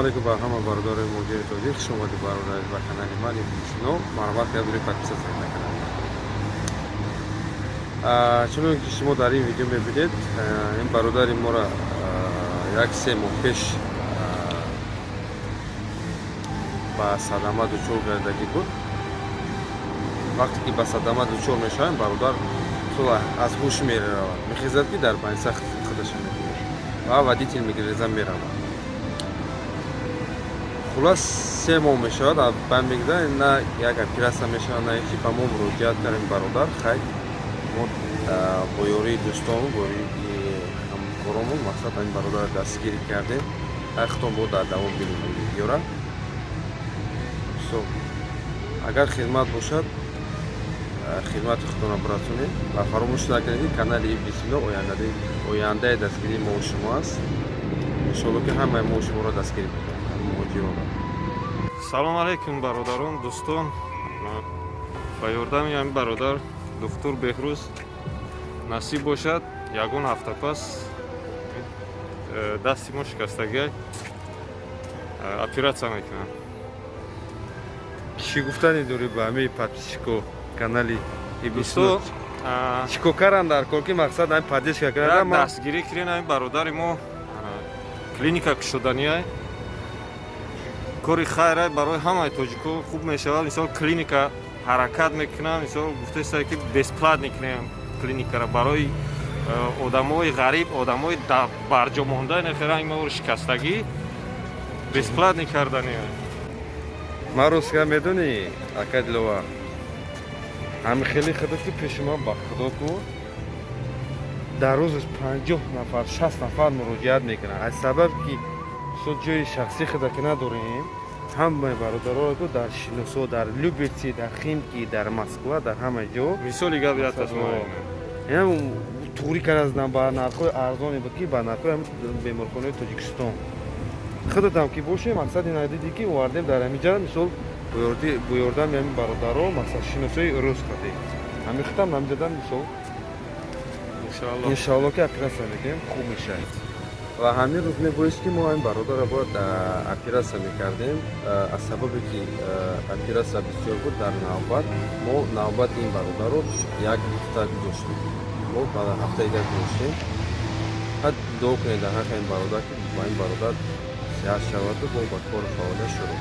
Алейкум ба ҳама бародарои муҳоҷири тоҷик. Хуш омадед, бародар, ба канали ман Ибни Сино. Марҳамат кунед, рӯи подписаться на канали ман. Чунон ки шумо дар ин видео мебинед, ин бародари моро як 3 моҳ пеш ба садама дучор гардагӣ буд. Вақте ки ба садама дучор мешавем, бародар аз ҳуш меравад, мехезад, ки дар больница худаша мебинад ва водитель мегиреза, меравад. Хулас, 3 моҳ мешавад, баъд мегӯяд, на як оператсия мешавад, на ҳечи. Ба мо муроҷиат кардем бародар. Хай, мо бо ёрии дӯстон, бо ёрии ҳамкоромон, мақсад, ҳамин бародарро дастгирӣ кардем. Худтон бо дар давом бинем видеора. Агар хидмат бошад, хидмати худтонро бирасонед ва фаромӯш накунед, ки канали Ибни Сино ояндаи дастгирии мо шумо аст. Иншоалло, ки ҳамаи мо шуморо дастгирӣ мекунем, муҳоҷиронро. Салом алейкум, бародарон, дӯстон. Ба ёрдами ҳамин бародар, духтур Беҳрӯз, насиб бошад, ягон ҳафта пас дасти мо шикастагиай оператсия мекунам. Чӣ гуфтане дорӣ ба ҳамаи подписчико канали Ибни Сино? Дӯсто, Чӣ кор кардан дар кор, ки мақсад ҳамин поддержка кардан? Дастгирӣ кунем ҳамин бародари мо, клиника кушоданиай, кори хайрай, барои ҳамаи тоҷико хуб мешавад. Мисол, клиника ҳаракат мекунам, мисол, гуфтаиста, ки бесплатный кунем клиникара барои одамои ғариб, одамои барҷо монда, нахеранг шикастагӣ бесплатный кардани. Ман ростга, медонӣ, ака Диловар, ҳами хеле худо ки пеши ман, ба худо ку, дар рӯзаш 50 нафар, 60 нафар муроҷиат мекунанд. Аз сабаб ки со ҷои шахсӣ худа ки надорем, ҳамаи бародароро ку дар шиносо, дар Люберцы, дар Химки, дар Москва, дар ҳама ҷо. Мисоли гап ятас. Туғри кардаздам, ба нархҳои арзоне буд, ки ба нархҳои беморхонаи Тоҷикистон худатам ки боше. Мақсад ин дидӣ, ки овардем дар ҳамин ҷа, мисол, бо ёрдами ҳамин бародаро, мақсад, шиносои рӯз хадем, ҳамин худам ҳамин мисол. Иншоалло, ки оператсия мекунем, хуб мешавад. Ва ҳамин рӯз мебоист, ки мо ҳамин бародарро бояд оператсия мекардем. Аз сабабе ки оператсия бисёр буд дар навбат, мо навбати ин бародарро як ҳафта гузоштем, мо ба ҳафтаи дигар гузоштем. Ҳад дуо кунед дар ҳаққи ин бародар, ки ба ин бародар сиҳат шаваду бо ба кору фаъолият шурӯъ.